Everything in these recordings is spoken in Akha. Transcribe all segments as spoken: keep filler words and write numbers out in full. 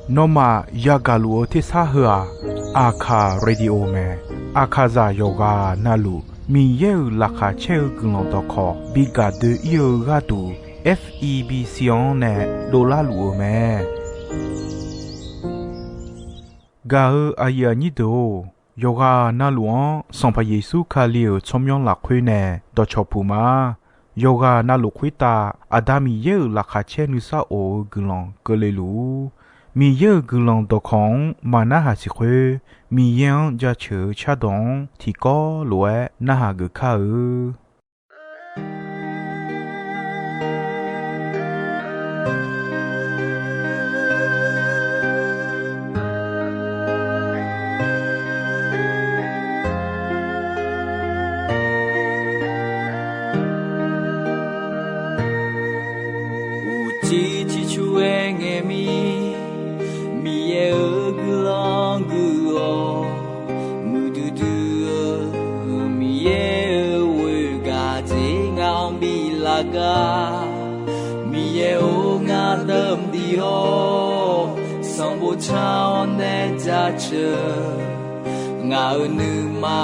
Nawmaf yagaq luf-eu tersar heu-aq, Aqkaq Radio mae. Aqkaqzaq yawqghaq navluf Miqyaer-euq laqkhaq caer-eu guiqlanq dawqkawq bi gaq doe-ir-eu gharduq, F E B C-anr nae dovlar luf-eu mae. Gaq-eu aqyuif aqnyir deuq-or, yawqghaq navluf-anr Sanqpaq Yeqsur Kali-euq tsawrmyanr lafkhoer nae dawqcawq puq ma. Yawqghaq navluf khoertav Aqda Miqyaer-euq laqkhaq caer nuisar of-eu guiqlanq keuvle luf-ur. Miqyaer-euq guiqlanq dawqkawq-anr maq narhaq siq khoer, Miqyaer-anr jaceuq-eu cardawq-anr tiqkawv lof-aer narhaq geuf kar-eu. Uqcif ciqcur-aer ngae mir, Miqyaer-euq guiqlanq guiq-awq. Muiqdui dui-eu Miqyaer-euq ghoegaq dzer ngaq-anr bi laf gar. Miqyaer-or, ngar deuq mqdiq-awr, sanqbof car-awr nae jaceuq. Ngaq-euq nuima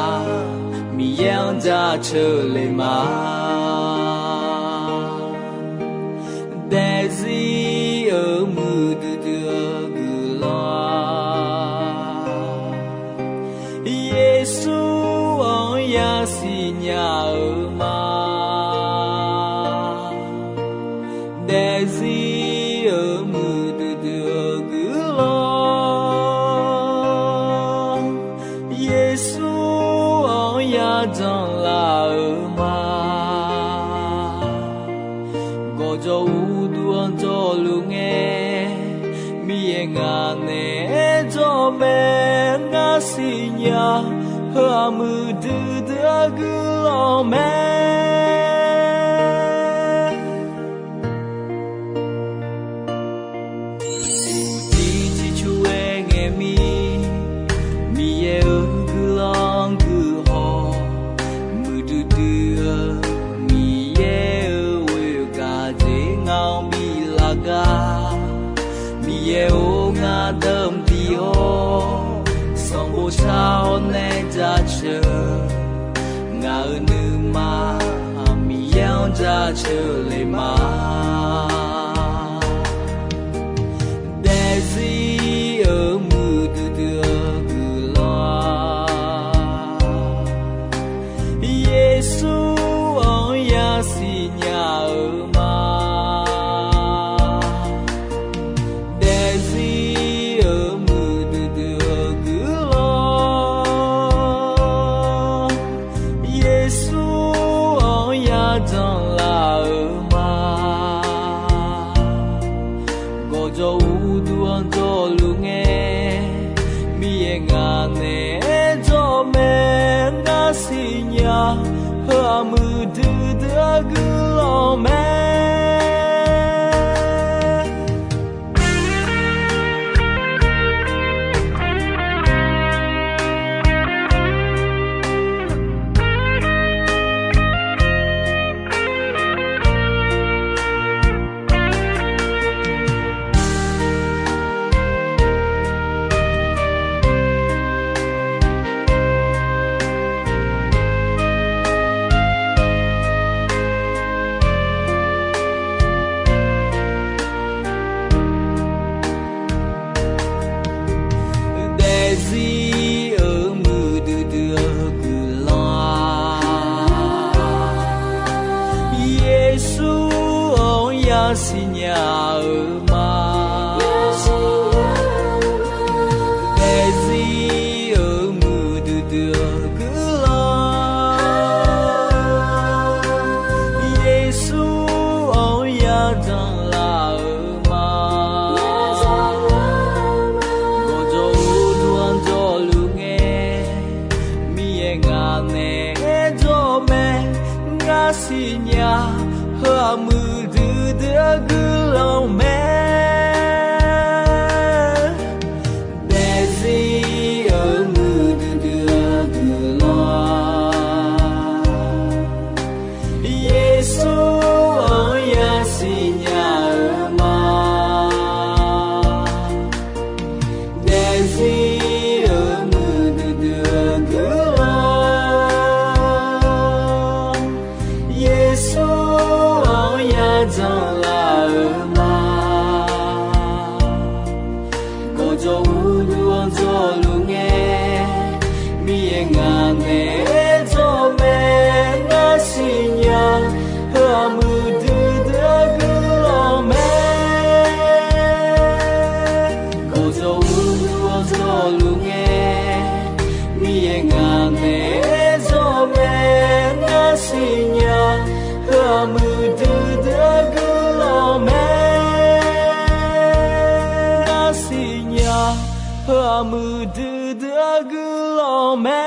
Miqyaer-anr jaceuq le ma. Daefzir-euq muiqdui dui-eu guiqlanq-aq, Yeqsur-anr yasiq nya-eu ma. Daefzir-euq muiqdui dui-eu guiqlanq, Yeqsur-anr yajanq laf-eu ma. Gawqjawq uqduq-anr jawrluf ngae, Miqyaer ngaq naeq-aer jawr mae. Ngar siqnya, heu-aq muiqdui dui-eu guiqlanq mae. Uqcif ciqcur-aer ngae mir, Miqyaer-euq guiqlanq guiq haw. Muiqdui dui-eu Miqyaer-euq ghoegaq dzer ngaq-anr bi laf gar. Miqyaer-or, ngar deuq mqdiq-awr, sanqbof car-awr nae jaceuq. Ngaq-euq nuima Miqyaer-anr jaceuq le ma. Daefzir-euq muiqdui dui-eu guiqlanq-aq, Yeqsur-anr yasiq nya-eu ma. Daefzir-euq muiqdui dui-eu guiqlanq, Yeqsur-anr yajanq laf-eu ma. Gawqjawq uqduq-anr jawrluf ngae, Miqyaer ngaq naeq-aer jawr mae. Ngar siqnya, heu-aq muiqdui dui-eu guiqlanq mae. Daefzir-euq muiqdui dui-eu guiqlanq-aq, Yeqsur-anr yasiq nya-eu ma. Daefzir-euq muiqdui dui-eu guiqlanq, Yeqsur-anr yajanq laf-eu ma. Gawqjawq uqduq-anr jawrluf ngae, Miqyaer ngaq naeq-aer jawr mae. Ngar siqnya, heu-aq muiqdui dui-eu guiqlanq mae. Daefzir-euq muiqdui dui-eu guiqlanq, Yeqsur-anr yasiq nya Muiqdui dui-eu guiqlanq mae.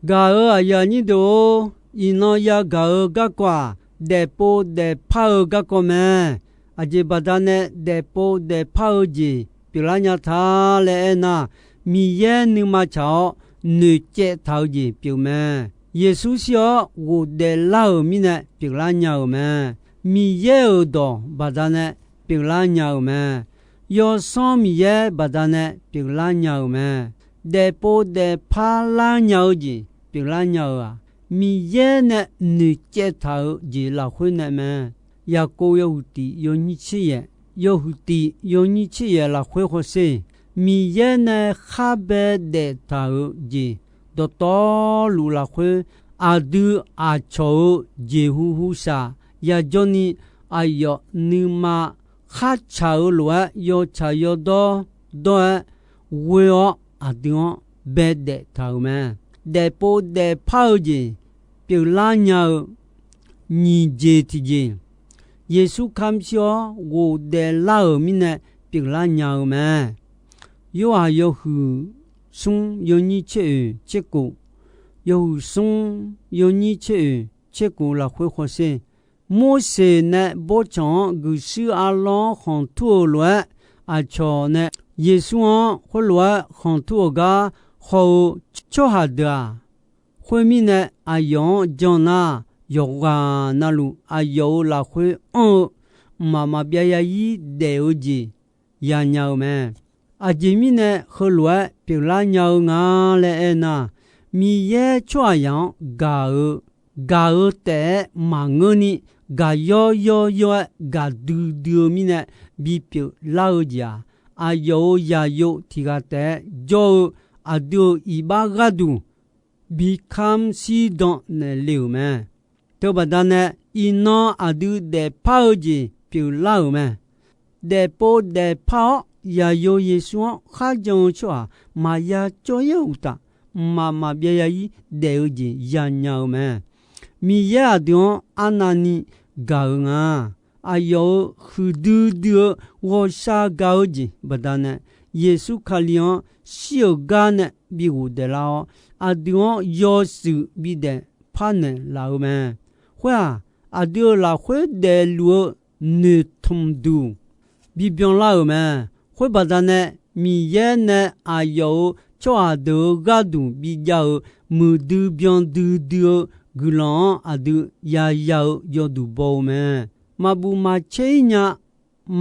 Gaq-euq aqyuif aqnyir deuq-or, iqnan yagaq-eu garkawv-aq, daefpov daefpar-eu garkawv mae. Aqjeq baqdanae daefpov daefpar-eu jeq pyeuflar nya ta laer aernar, Miqyaer nuima tsaq-awr noeqcaev taq-eu jeq pyeuf mae. Yeqsur shir-awr ghofdaef lar-euq mirnae pyeuflar nya-euq mae. Miqyaer-euq dawq baqdanae pyeuflar nya-euq mae. Yawsanr Miqyaer baqdanae pyeuflar nya-euq mae. Daefpov daefpar lar nya-eu jeq pyeuflar nya-euq-aq, Miqyaer nae noeqcaev taq-euq jeq lafkhoer nae mae. Yaqkov yawhuiq tiq yawnyir tser yaeq, yawhuiq tiq yawnyir tser yaeq lafkhoer hawsher, Miqyaer nae khar bae daef taq-euq jeq dawqtawvluf lafkhoer, aqdui aqcawq-euq jeqhu hu shaq yajawr ni, aqyawf nuima khar tsaq-eu lof-aer yawtsaq yawdawr dawr-aer ghoe-awr aqdui-anr bae daef taq-euq mae. Daefpov daefpar-eu jeq pyeuflar nya-eu nyiq jeq tiqjeq, Yeqsur kamq shir-awr ghofdaef lar-euq mirnae pyeuflar nya-eu mae. Yorhaq yawhuiq smr yawnyir tser oeq tser kof, yawhuiq smr yawnyir tser oeq tser kof lafkhoer hawsher, Morseq nae bawrtsanq-anr guiqshuir arlawr-anr khanqtur-euq lof-aer, aqcawq nae Yeqsur-anr khoerlof-aer khanqtur-euq gar haw-eu tsawrhaq deuq-aq, khoermirnae aqyawf-anr jan nar, yawqghaq navluf aqyawf-euq lafkhoer anr-eu mqmaq maqbyav yazir daef-eu jeq yanya-eu mae. Aqjeq mirnae heulof-aer pyeuflar nya-eu nga laer aernar, Miqyaer tsawrhaqzaq-anr gaq-eu, gaq-eu taef-aer maqngeur ni, gaq yawr yawr yawr-aer gaq duidui-eu mirnae bipyeuf lar-eu jeq-aq, aqyawf-euq yaqyov tiq ghaq taef-aer jawr-eu aqdui-euq iqbax gharduq bi kamq shirdan naeq le-euq mae. Teubaqda nae, iqnan aqdui daefpar-eu jeq pyeuflar-euq mae. Daefpov daefpar-awr yaqyo Yeqsur-anr kharjan-eu tsawrhaq maqya cawv-ir-eu uqtaf, mqmaq maqbyav yazir daef-eu jeq yanya-eu mae. Miqyaer aqdui-anr arnavni gaq-eu nga. Aqyawf-euq huiqdui dui-eu ghawqshaq gaq-eu jeq baqdanae, Yeqsur Kali-anr shir-euq gar nae bi ghofdaef lar-awr, aqdui-anr yawshuif bidaef parnaeq laf-eu mae. Khoer-aq, aqdui-euq lafkhoer daefluf-eu noeqtmq duq bibyan lar-euq mae. Khoer baqdanae, Miqyaer nae aqyawf-euq tsawrhaq deuq-euq gharduq bijav-euq muiqdui byan duidui-eu guiqlanq-anr aqdui yaya-eu yawduq baw-eu mae. Maqbuf maqcaer-ir nya,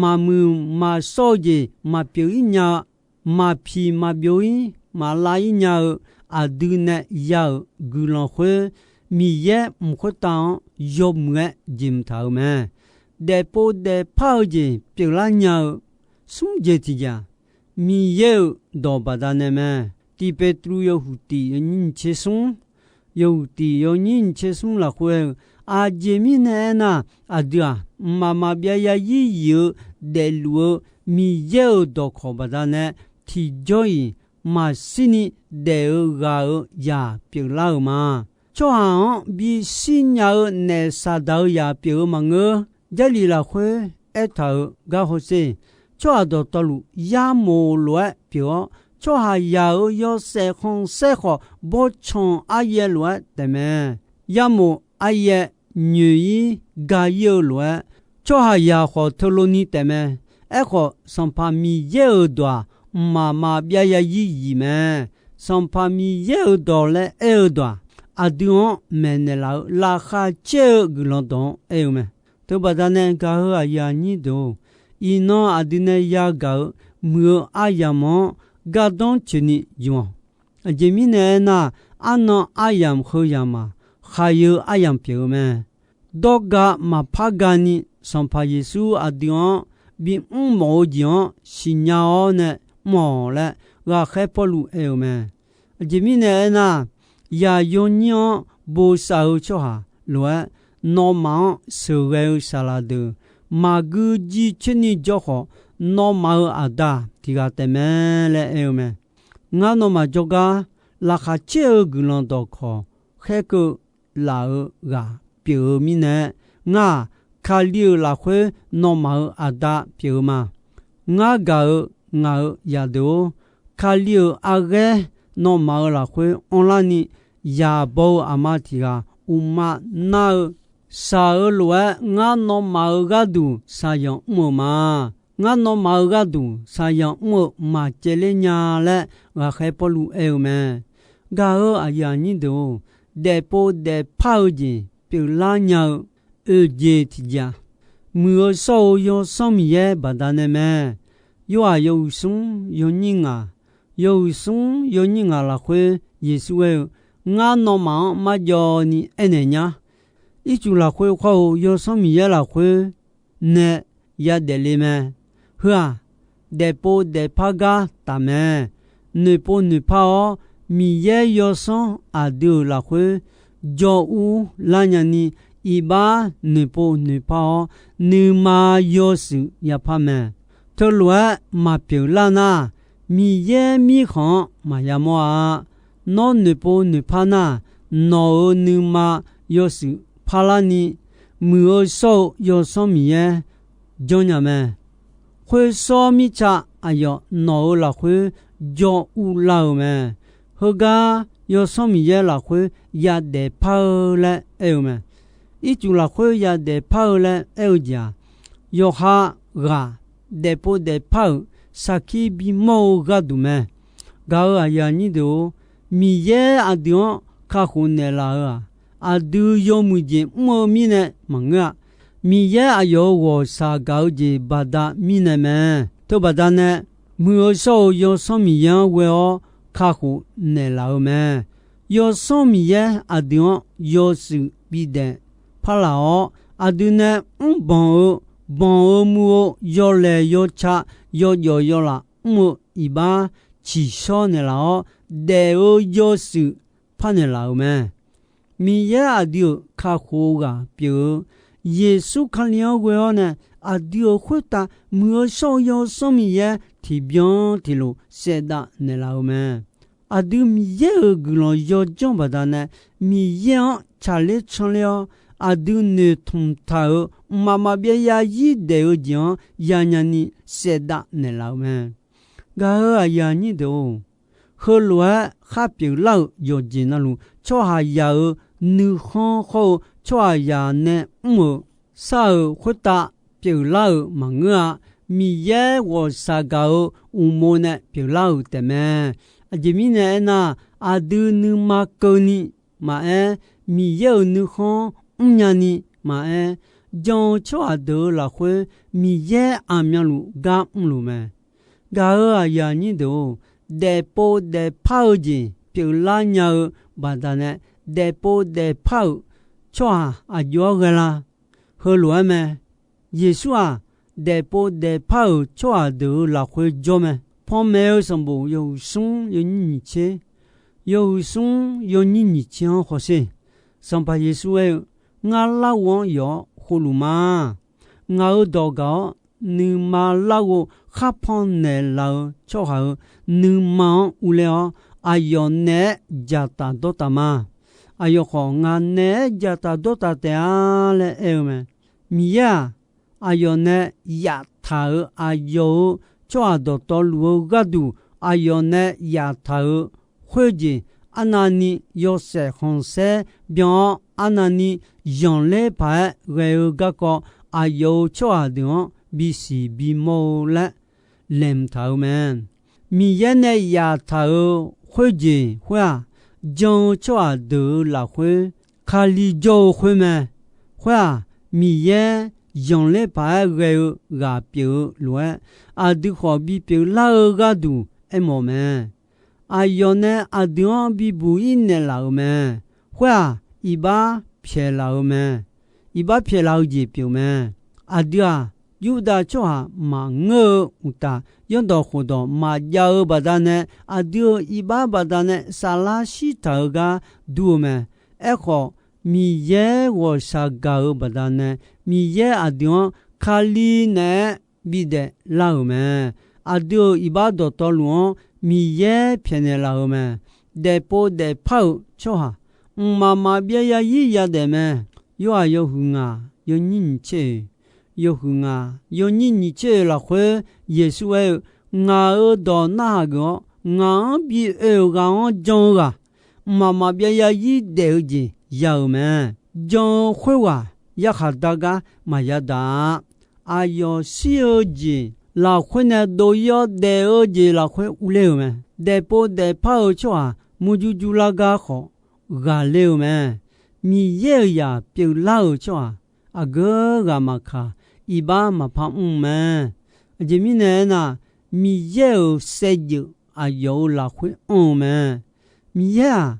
maqmuiq maqshawr-eu jeq maqpyeuf-ir nya-eu, maqpiq maqbyov-ir maqlav-ir nya-eu, aqdui nae ya-euq guiqlanq khoer, Miqyaer mq khoertav-anr yawmuiq-aer jeqmq taq-euq mae. Daefpov daefpar-eu jeq pyeuflar nya-eu smr jeq tiq jeq-aq, Miqyaer-euq dawq baqdanae mae. Tiq Petru yawhuiq tiq yawnyir nyiq tser smr, yawhuiq tiq yawnyir nyiq tser smr lafkhoer aer-eu, aqjeq mirnae aernar, aqdui-aq, mqmaq maqbyav yazir yif-eu daefluf-eu Miqyaer-euq dawqkawq baqdanae tiqjawr-iq maqshirni daef-eu ghaq-euq zaq pyeuflar-euq ma. Tsawrhaq-anr bishir nya-eu naef Saqdaq-euq zaq pyeuf-eu maqngeur. Jarlif lafkhoer aertaq-euq gar hawsher, tsawrhaq dawqtawvluf yarmof lof-aer pyeuf-awr, tsawrhaqzaq-euq yawshaef khanqsaer khawf bawrtsanq aryaev lof-aer taefmae. Yarmof aryaev nyoeq-ir ga-ir-eu lof-aer, tsawrhaqzaq khawf teulof ni taefmae. Aerkhawf, Sanqpaq Miqyaer-euq dawq-aq, mqmaq maqbyav yazir yif mae. Sanqpaq Miqyaer-euq dawq laer aer-eu dawq-aq, aqdui-anr maeqnaeq laf-eu laqkhaq caer-eu guiqlanq dawq-anr aer-eu mae. Teubaqda nae gaq-eu aqyuif aqnyir deuq-or, iqnan aqdui nae yagaq-eu muiq-eu aryamq-anr gardanr coeqni ymq-awq. Aqjeq mirnae aernar, arnan aryamq heu yamq-aq, khaqyeu aryamq pyeuf-eu mae. Dawrga maqpar gani, Sanqpaq Yeqsur aqdui-anr bimr mawf-eu jeq-anr siqnya-awr nae mr-awq laer, ghaqkhaer Pawrluv aer-eu mae. Aqjeq mirnae aernar, yaqyo nyir-anr bosav-eu tsawrhaq lof-aer, nawmaf-anr sheuqghae-eu saqlaq deuq maqgui jircoer ni jawr khawf, nawmaf-euq Aqda tiq ghaq taefmae laer aer-eu mae. Ngar nawmaf jawrgar laqkhaq caer-eu guiqlanq dawqkawq khaerkeuv laf-eu ghaq pyeuf-eu mirnae, ngar-aq, Kali-euq lafkhoer nawmaf-euq Aqda pyeuf-eu ma. Ngar gaq-eu ngaq-euq zaqdeuq-or, Kali-euq arghaer nawmaf-euq lafkhoer anrlarni, zaq baw-eu aqma tiq ghaq uqma nar-eu shaq-eu lof-aer, ngar nawmaf-euq gharduq shaqzanq mr-euq ma. Ngar nawmaf-euq gharduq shaqzanq mr-eu maqcaevler nya laer, ghaqkhaer Pawrluv aer-eu mae. Gaq-euq aqyuif aqnyir deuq-or, daefpov daefpar-eu jeq pyeuflar nya-eu oeq jeq tiqjeq-aq, Muiq-eu shawr-eu Yawsanr Miqyaer baqdanae mae. Yorhaq yawhuiq smr yawnyir ngaq, yawhuiq smr yawnyir ngaq lafkhoer Yeqsur aer-eu, Ngar nawmaf-anr marjawv ni aernaeq nyar. Ircuf lafkhoer khawr-eu Yawsanr Miqyaer lafkhoer nae yadaef le mae. Heu-aq, daefpov daefpar gar taf mae. Noeqpov noeqpar-awr, Miqyaer Yawsanr aqdui-euq lafkhoer jawr ur lar nyani, iqbax noeqpov noeqpar-awr, nuima yawshuif yapar mae. Teulof-aer maqpyeuf lar nar, Miqyaer mirkhanq-anr maqya mawr-a. Nawr noeqpov noeqpar nar, nawq-euq nuima yawshuif parlar ni, Muiq-eu shawr-eu Yawsanr Miqyaer janrnya mae. Khoershawr mirtsa aqyawf nawq-euq lafkhoer jawr ur lar-euq mae. Heugar Yawsanr Miqyaer lafkhoer yadaef par-eu laer aer-eu mae. Ircuf lafkhoer yadaef par-eu laer aer-eu jeq-aq, yawqha ghaq daefpov daefpar-euq sarkir bimawr-eu gharduq mae. Gaq-euq aqyuif aqnyir deuq-or, Miqyaer aqdui-anr kakhof naeqlaf-euq-aq, aqdui yawmuiq jeq mr-eu mirnae maqngeur-a. Miqyaer aqyawf-euq ghawqshaq gaq-eu jeq baqda mirnae mae. Teubaqda nae, Muiq-eu shawr-eu Yawsanr Miqyaer-anr ghoe-awr kakhof naeqlaf-euq mae. Yawsanr Miqyaer aqdui-anr yawshuif bidaef parlaf-awr, aqdui nae mrbanq-eu, banq-eu mu-eu yawlaeq yawca, yawjawf yawlaf mr-eu iqbax ciqshawr naeqlaf-awr, daef-eu yawshuif parnaeq laf-euq mae. Miqyaer aqdui-euq kakhof-eu ghaq pyeuf-eu, Yeqsur Kali-anr ghoe-awr nae, aqdui-euq khoertav Muiq-eu shawr-eu Yawsanr Miqyaer tiqbyan tiqlof saevdav naeqlaf-euq mae. Aqdui Miqyaer-euq guiqlanq yawdzanr baqdanae, Miqyaer-anr tsaqler canler-awr, aqdui noeqtmq taq-euq mqmaq maqbyav yarzir daef-eu jeq-anr yanya ni saevdav naeqlaf-euq mae. Gaq-euq aqyuif aqnyir deuq-or, heulof-aer khar pyeuflar-euq yawqjeq navluf, tsawrhaqzaq-euq nuikhanr khawr-eu tsawrhaqzaq nae mr-euq shar-euq khoertav pyeuflar-euq maqngeur-a. Miqyaer ghawqshaq gaq-eu uqmov nae pyeuflar-euq taefmae. Aqjeq mirnae aernar, aqdui nuima keuvni maqaer, Miqyaer-euq nuikhanr mrnya ni maqaer, jan-eu tsawrhaq deuq-euq lafkhoer Miqyaer aqmyanluf gar mrluf mae. Gaq-euq aqyuif aqnyir deuq-or, daefpov daefpar-eu jeq pyeuflar nya-eu baqdanae, daefpov daefpar-euq tsawrhaq aqjox-aer ghae la? Heulof-aer mae. Yeqsur-aq, daefpov daefpar-euq tsawrhaq deuq-euq lafkhoer jawr mae. Panmaeq-eu sanqbof yawhuiq smr yawnyir nyiq tser, yawhuiq smr yawnyir nyiq tser-anr hawsher. Sanqpaq Yeqsur aer-eu, Ngar larghov-anr yawf-awr khovluf ma. Ngaq-euq dawq gaq-awr nuima larghov khar pannaeq laf-eu tsawrhaq-euq nuima-anr urler-awr, aqyawf naeq-aer dzaqtaf dawrtaf ma. Aqyawf khawf, ngaq naeq-aer dzaqtaf dawrtaf taef-a laer aer-eu mae. Miqyaer-aq, aqyawf nae yaftaq-euq aqyawf-euq tsawrhaq dawqtawvluf-eu gharduq, aqyawf nae yaftaq-euq khoerjeq arnavni yawshaef khanqsaer byan-awr, arnavni zanqler paq-aer ghae-eu garkawv, aqyawf-euq tsawrhaq deuq-anr bisiq bimawr-eu laer laeqhmq taq-euq mae. Miqyaer nae yaftaq-euq khoerjeq khoer-aq, jan-eu tsawrhaq deuq-euq lafkhoer Kali jawr-eu khoer mae. Khoer-aq, Miqyaer zanqler paq-aer ghae-eu ghaq pyeuf-eu lof-aer, aqdui khawf bipyeuf lar-eu gharduq aermawf mae. Aqyawf nae aqdui-anr bibuq-ir naeqlaf-euq mae. Khoer-aq, iqbax pyaeqlaf-eu mae. Iqbax pyaeqlaf-eu jeq pyeuf mae. Aqdui-aq, Yurdav tsawrhaq maqngeur-eu uqtaf, zanrdawq khofdawq maqjav-eu baqdanae, aqdui-euq iqbax baqdanae saflar shirtaq-eu gar dur-eu mae. Aerkhawf, Miqyaer ghawqshaq gaq-euq baqdanae, Miqyaer aqdui-anr Kali naeq-aer bidaef lar-euq mae. Aqdui-euq iqbax dawqtawvluf-anr Miqyaer pyaeqnaeq laf-euq mae. Daefpov daefpar-euq tsawrhaq, mqmaq maqbyav yarzir yadaef mae. Yorhaq yawhuiq ngaq yawnyir nyiq tser-eq, yawhuiq ngaq yawnyir nyiq tser-euq lafkhoer, Yeqsur aer-eu, Ngaq-euq dawq narhaq geuf-awr, ngaq-anr bi oe-euq ghaq-anr jan-eu ghaq, mqmaq maqbyav zarzir daef-eu jeq ya-euq mae. Jan-eu khoerghaq yarkhaq dar gar maqya daq-a. Aqyawf shir-eu jeq lafkhoer nae dov-ir-awr daef-eu jeq lafkhoer urler-euq mae. Daefpov daefpar-eu tsawrhaq murjur jurlar gar khawf ghaqler-eu mae. Miqyaer-euq zaq pyeuflar-euq tsawrhaq aqgeu ghaq maqkaq, iqbax maqpar mr-eu mae. Aqjeq mirnae aernar, Miqyaer-euq saevdzeuf aqyawf-euq lafkhoer anr-eu mae. Miqyaer-aq,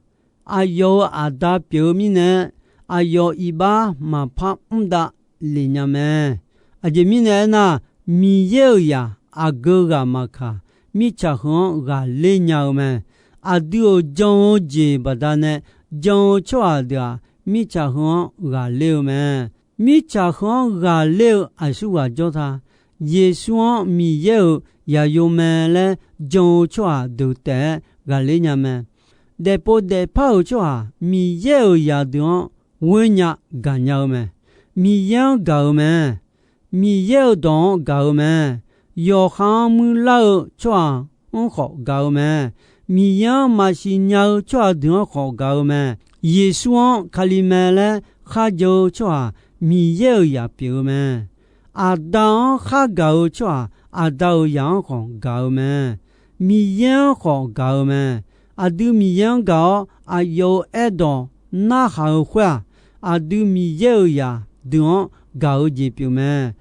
aqyawf-euq aqda pyeuf-eu mirnae, aqyawf iqbax maqpar mr dav lef nya mae. Aqjeq mirnae aernar, Miqyaer-euq zaq aqgeu ghaq maqkaq, mirtsaq heu-anr ghaqler nya-eu mae. Aqdui-euq jan-eu jeq baqdanae jan-eu tsawrhaq deuq-aq, mirtsaq heu-anr ghaqler-eu mae. Mirtsaq heu-anr ghaqler-eu aqsurghaq jawr ta. Yeqsur-anr Miqyaer-euq zaqyo mae laer jan-eu tsawrhaq deuq taef-aer ghaqler nya mae. Daefpov daefpar-euq tsawrhaq Miqyaer-euq zaqdeuq-anr ghoer nya gaqnya-eu mae. Miqyaer-anr gaq-eu mae. Miqyaer-euq dawq-anr gaq-eu mae. Yawqha-anr muirlar-eu tsawrhaq-anr khawf gaq-eu mae. Miqyaer-anr maqsiq nya-eu tsawrhaq deuq-anr khawf gaq-eu mae. Yeqsur-anr Kali mae laer kharjan-eu tsawrhaq Miqyaer-euq zaq pyeuf-eu mae. Aqda-anr khargaq-eu tsawrhaq aqda-euq zaq-anr khawf gaq-eu mae. Miqyaer-anr khawf gaq-eu mae. Aqdui Miqyaer-anr gaq-awr aqyawf-euq aerdawq narhaq-eu khoer-aq, aqdui Miqyaer-euq zaq deuq-anr gaq-eu jeq pyeuf mae.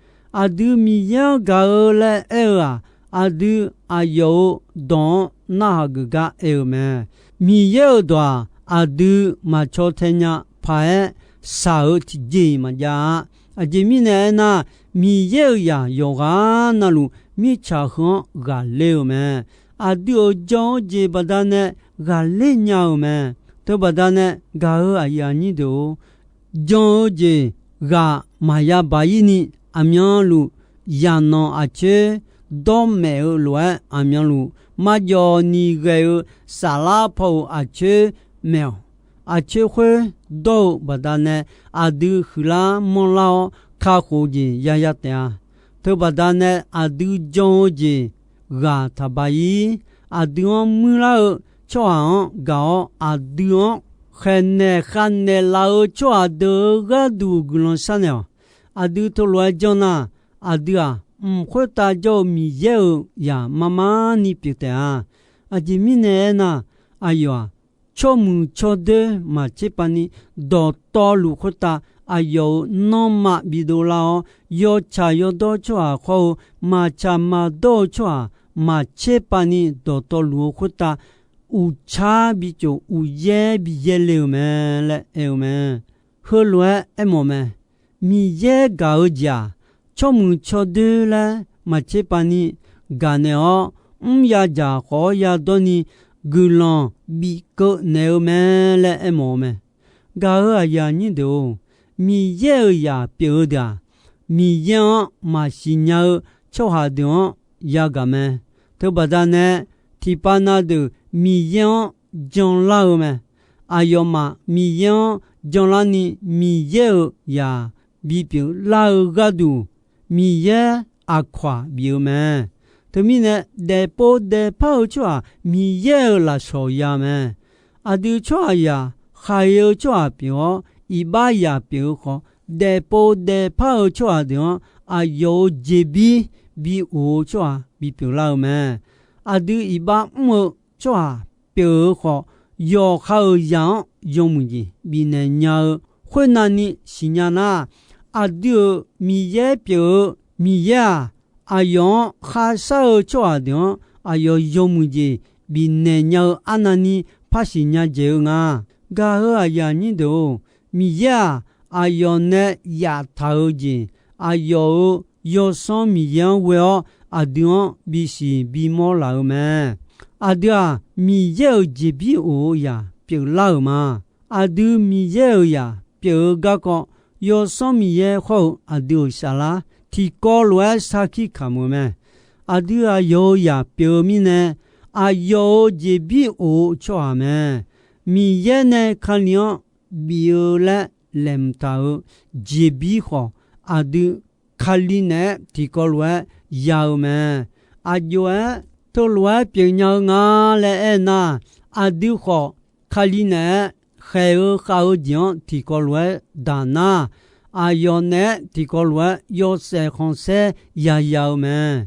Aqdui Miqyaer-anr gaq-eu laer aer-eu-aq, aqdui aqyawf-euq dawq-anr narhaq geuf gar aer-eu mae. Miqyaer-euq dawq-aq, aqdui maqcaw tae nya paq-aer shaq-eu tiqjeq-iq maqjav-a. Aqjeq mirnae aernar, Miqyaer-euq zaq yawqghaq navluf mirtsaq heu-anr ghaqler-eu mae. Aqdui-euq jan-eu jeq baqdanae ghaqler nya-euq mae. Teubaqdanae gaq-eu aqyuif aqnyir deuq-or, jan-eu jeq ghaq maqya baq-ir ni, aqmyanluf zaqnanq aqcoer dawrmaef-eu lof-aer aqmyanluf marjawv ni ghae-eu saflar paw-euq aqcoer maef-awq. Aqcoer khoer dawr-eu baqdanae aqdui huiqlar manrlar-awr kakhof jeq yaya taef-a. Teubaqdanae aqdui jan-eu jeq ghaq taqba-ir. Aqdui-anr muirlar-eu tsawrhaq-anr gaq-awr, aqdui-anr khaeqnaeq khavnaeq laf-eu tsawrhaq deuq-euq gharduq guiqlanq sharnaeq-awq. Aqdui teulof-aer janr nar, aqdui-aq, mq khoertav jawr-eu Miqyaer-euq zaq mar mar ni pyeuf taef-a. Aqjeq mirnae aernar, aqyawf-aq, tsawrmuiq tsawrdoer maqtser pav ni dawqtawvluf khoertav aqyawf-euq nanrma bidov lar-awr, yawtsaq yawdawr tsawrhaq khawr-eu maqtsaq maqdawr-eu tsawrhaq maqtser pav ni dawqtawvluf-eu khoertav, uqtsar bicov uqyaer biyaer le-euq mae laer aer-eu mae. Heulof-aer aermawf mae. Miqyaer gaq-eu jeq-aq, tsawrmuiq tsawrdoer laer maqtser pav ni gaqnaeq-awr, mrya dzaq khawf-awr yadawr ni guiqlanq bif keuv naeq-eu mae laer aermawf-eu mae. Gaq-eu aqyuif aqnyir deuq-or, Miqyaer-euq zaq pyeuf-eu deuq-aq, Miqyaer-anr maqsiq nya-eu tsawrhaq deuq-anr yagaq mae. Teubaqda nae, tiqpav na deuq Miqyaer-anr janlar-eu mae. Aqyawfmaf Miqyaer-anr janlarni Miqyaer-euq zaq bipyeuf lar-eu gharduq, Miqyaer aqkawq-aq bif-eu mae. Teumirnae, daefpov daefpar-eu tsawrhaq Miqyaer-euq lafsawq ya mae. Aqdui tsawrhaqzaq khaqi-eu tsawrhaq pyeuf-awr, iqbaxzaq pyeuf-eu khawf, daefpov daefpar-eu tsawrhaq deuq-anr aqyawf-euq jeqbir bi of-eu tsawrhaq bipyeuf lar-eu mae. Aqdui iqbax mr-eu tsawrhaq pyeuf-eu khawf, yawqha-euq zaq-anr yawmuiq jeq bifnaeq nya-eu khoernavni siqnya nar, aqdui-euq Miqyaer pyeuf-eu Miqyaer-aq, aqyawf-anr kharshar-eu tsawrhaq deuq-anr aqyawf yawmuiq jeq bifnaeq nya-eu arnavni par siqnya dzaeq-eu nga. Gaq-eu aqyuif aqnyir deuq-or, Miqyaer-aq, aqyawf nae yaftaq-eu jeq, aqyawf-euq Yawsanr Miqyaer-anr ghoe-awr aqdui-anr bisiq bimawr laf-eu mae. Aqdui-aq, Miqyaer-euq jeqbir of-eu zaq pyeuflar-euq ma. Aqdui Miqyaer-euq zaq pyeuf-eu garkawv, Yawsanr Miqyaer hawr-eu aqdui-euq saflar tiqkawv lof-aer sarkir kamq-eu mae. Aqdui aqyawf-euq zaq pyeuf-eu mirnae, aqyawf-euq jeqbir of-eu tsawrhaq mae. Miqyaer nae Kali-anr bif-eu laer laeqhmq taq-euq jeqbir khawf, aqdui Kali naeq-aer tiqkawv lof-aer ya-eu mae. Aqjox-aer teulof-aer pyeufnya-eu nga laer aernar, aqdui khawf Kali naeq-aer khaeq-eu khav-eu jeq-anr tiqkawv lof-aer daq nar, aqyawf naeq-aer tiqkawv lof-aer yawshaef khanqsaer yaya-eu mae.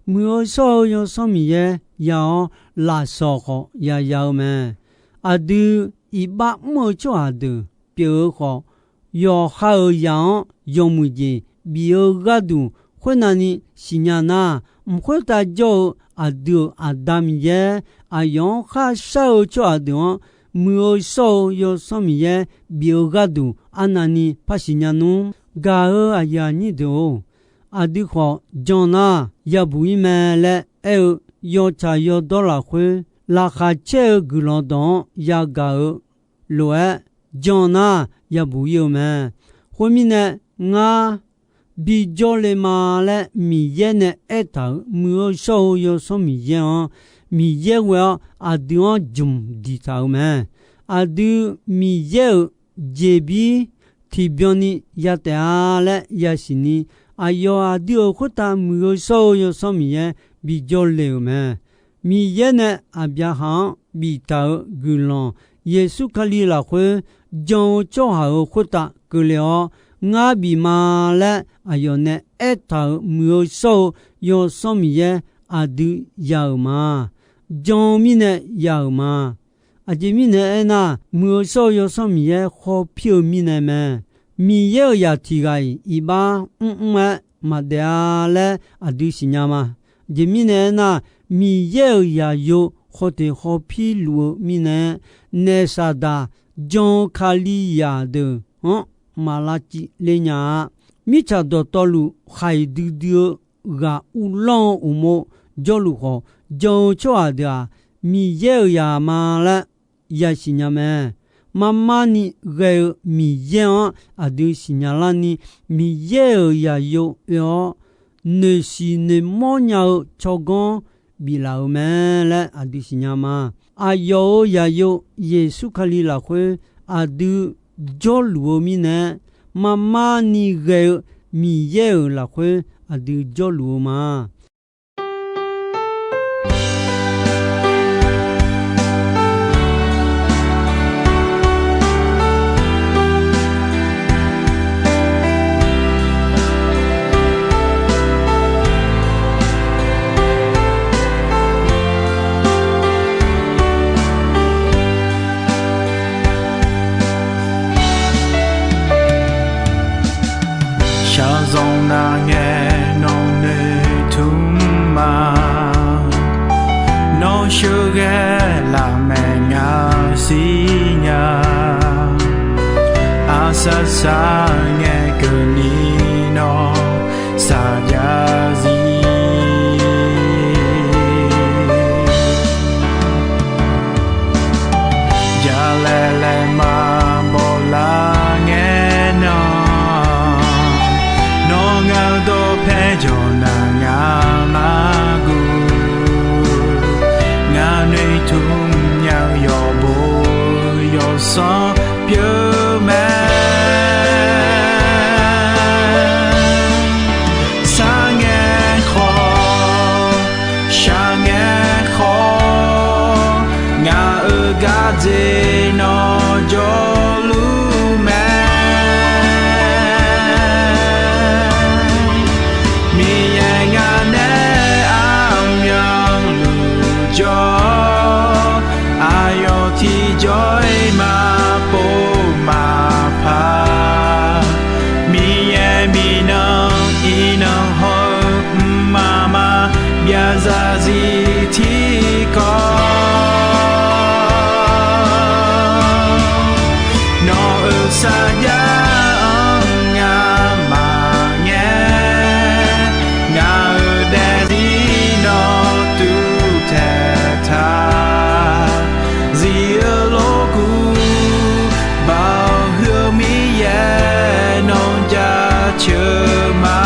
Muiq-eu shawr-eu Yawsanr Miqyaer ya-awr, lafsawq khawf yaya-eu mae. Aqdui iqbax mr-eu tsawrhaq deuq pyeuf-eu khawf, yawqha-euq zaq-anr yawmuiq jeq bif-eu gharduq khoernavni siqnya nar, mq khoertav jawr-eu aqdui-euq Aqda Miqyaer aqyawf-anr kharshar-eu tsawrhaq deuq-anr, muiq-eu shawr-eu Yawsanr Miqyaer bif-eu gharduq arnavni par siqnya nmr. Gaq-eu aqyuif aqnyir deuq-or, aqdui khawf jan nar yabuq-ir mae laer aer-eu, yawtsaq yawdawr lafkhoer laqkhaq caer-eu guiqlanq dawq-anr yagaq-eu lof-aer jan nar yabuq-ir-eu mae. Khoermirnae, ngar bijawr le ma laer Miqyaer nae aertaq-euq muiq-eu shawr-eu Yawsanr Miqyaer-anr, Miqyaer ghoe-awr aqdui-anr jmq diqtaq-euq mae. Aqdui Miqyaer-euq jeqbir tiqbyan ni ya taef-a laer yasiq ni, aqyawf aqdui-euq khoertav muiq-eu shawr-eu Yawsanr Miqyaer bijawr le-euq mae. Miqyaer nae Aqbyaqhaq-anr biftaq-euq guiqlanq, Yeqsur Kali lafkhoer jan-eu tsawrhaq-euq khoertav keuvle-awr, ngar bif ma laer aqyawf nae aertaq-euq muiq-eu shawr-eu Yawsanr Miqyaer aqdui ya-euq ma. Jan-eu mirnae ya-euq ma. Aqjeq mirnae aernar, muiq-eu shawr-eu Yawsanr Miqyaer khawr pir-eu mirnae mae. Miqyaer-euq zaq tiq ghaq-iq iqbax mrmr-aer maqdaef-a laer aqdui siqnya ma. Aqjeq mirnae aernar, Miqyaer-euq zaqyo khawf teq khawf pir luf-eu mirnae, naef Saqdaq jan-eu Kalizaq deuq-anr maq lavciv le nya-a. Mirtsaq dawqtawvluf khaiq duidui-eu ghaq uvlanr-eu uqmov jawrluf khawf, jan-eu tsawrhaq deuq-aq, Miqyaer-euq zaq ma laer yasiq nya mae. Marmar ni ghae-eu Miqyaer-anr aqdui siqnya larni, Miqyaer-euq zaqyo oe-awr, noeqsiq noeqmawr nya-eu tsawrganr biflaf-euq mae laer aqdui siqnya ma. Aqyawf-euq zaqyo Yeqsur Kali lafkhoer aqdui jawrluf-eu mirnae, marmar ni ghae-eu Miqyaer-euq lafkhoer aqdui jawrluf-eu ma. Shaqzanq nar ngae nawq noeqtmq ma. Nawr sheuqghae lafmaeq ngaq siqnya. Aqsar sar ngae keuvni nawr saqjav zir. Jalaeq laeqma bawlar ngae nan, nawr ngaq-eu dawqpae jawq nar ngaq lar guv. Ngaq noeqtmq nya-eu yawqbo yawsanr pyeuf mae. Sar ngae khawf, shaq ngae khawf, ngaq-euq gardzer nawr jawrluf mae. Miqyaer ngaq nae aqmyanluf jawr, aqyawf tiqjawr-iq maqpov maqpar. Miqyaer miqnan iqnan haw-eu mqmaq maqbyav zarzir tiqkawv, nawq-euq sarjax-anr ngamaf ngae, ngaq-euq daefzir nawr tuvtaeq taq. Zif-eu lorkuv Baoq heu-eu Miqyaer nawq jaceuq ma.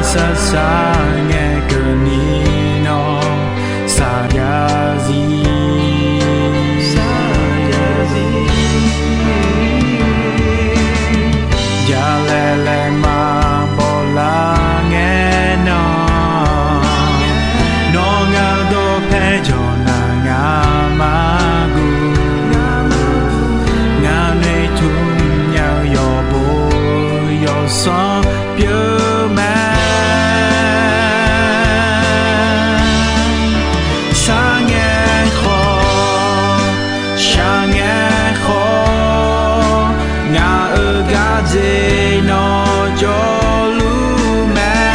Saqsaq ngae keuvni nawr saqjav zir. Jalaeq laeq maqbaw lar ngae nawr, nawr ngar dawrpae jawr nar ngar maqguv. Ngar noeqtmq nya-eu yawqbo yawsanr pyeuf mae. Sharngae khawf, sharngae khawf, ngaq-euq gardzer nawr jawrluf mae.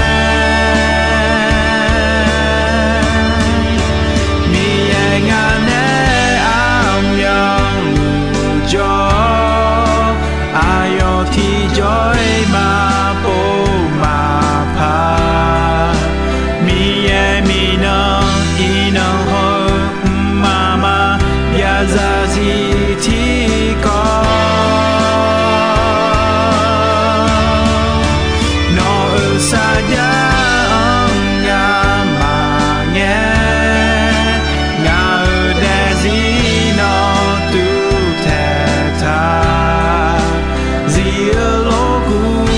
Miqyaer ngaq nae armyanluf jawr, aqyawf tiqjawr-iq maqpov maqpar. Miqyaer miqnan iqnan hawr-eu mqmaq maqbyav zarzir tiqkawv, nawq-euq sarjax-anr ngamaf ngae, ngaq-euq daefzir nawr tuvtaeq taq. Zif-eu lorkuv,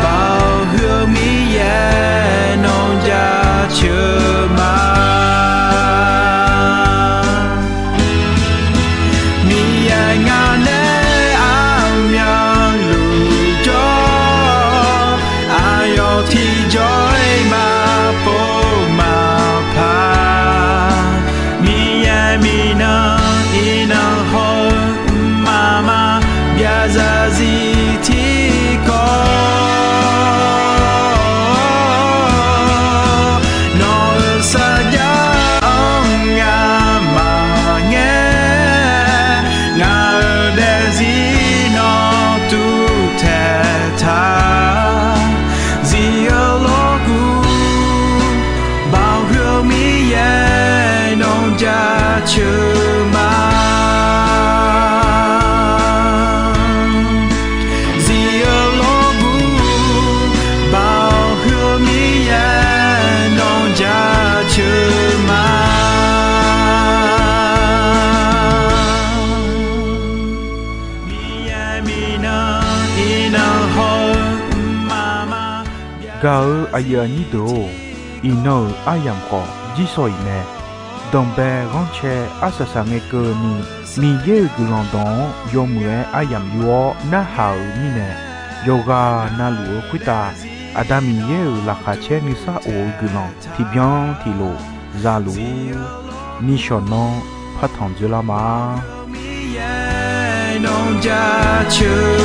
Baoq huiq-eu Miqyaer nawr jaceuq ma. Miqyaer ngaq nae armyanluf jawr, aqyawf tiqjawr-iq maqpov maqpar. Miqyaer miqnan iqnan hawr-eu mqmaq maqbyav zarzir tiqkawv, nawq-euq sarjax-anr ngamaf ngae, ngaq-euq daefzir nawr tuvtaeq taq. Zif-eu lorkuv, Baoq huiq-eu Miqyaer nawr jaceuq ma. Zif-eu lorkuv, Baoq huiq-eu Miqyaer nawr jaceuq ma. Miqyaer miqnan iqnan hawr-eu mqmaq maqbyav. Gaq-eu aqyuif aqnyir deuq-or, iqnan-euq aryamq khawf jirsawq iq mae. Danqbae ghanrcae arsaq saq ngae keuvni, Miqyaer-euq guiqlanq dawq-anr yawmuiq-aer aryamq yur-awr narhaq-euq mirnae, yawqghaq navluf-eu khoertav Aqda Miqyaer-euq laqkhaq caer nuisar of-eu guiqlanq tiqbyan tiqlof za luf-ur. Nishawq nanr partanq dzoerlar ma. Miqyaer nawr jaceuq